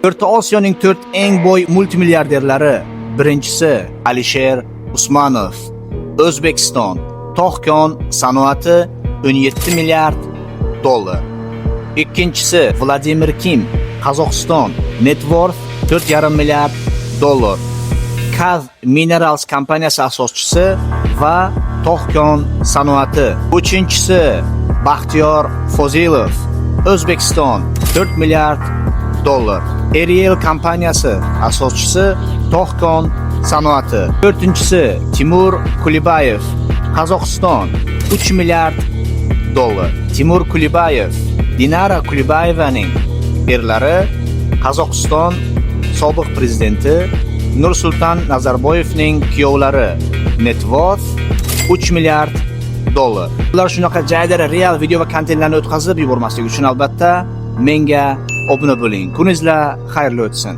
O'rta Osiyoning 4 eng boy multimilliarderlari. Birinchisi Alisher Usmanov, O'zbekiston, tog'-kon sanoati 17 milliard dollar. Ikkinchisi Vladimir Kim, Qozog'iston, net worth 4,5 milliard dollar. Kaz Minerals kompaniyasi asoschisi va tog'-kon sanoati. Uchinchisi Baxtiyor Fozilov, O'zbekiston, 4 milliard dollar. Ariel kompaniyasi asoschisi, tog'-kon sanoati. To'rtinchisi Timur Kulibayev, Qozog'iston, 3 milliard dollar. Timur Kulibayev, Dinara Kulibayevaning erlari, Qozog'iston sobiq prezidenti Nursulton Nazarboyevning kuyovlari. Net worth 3 milliard dollar. Ular shunaqa jaydari real video va kontentlarni o'tkazib yubormaslik uchun albatta menga obuna bo'ling. Kuningizlar xayrli o'tsin.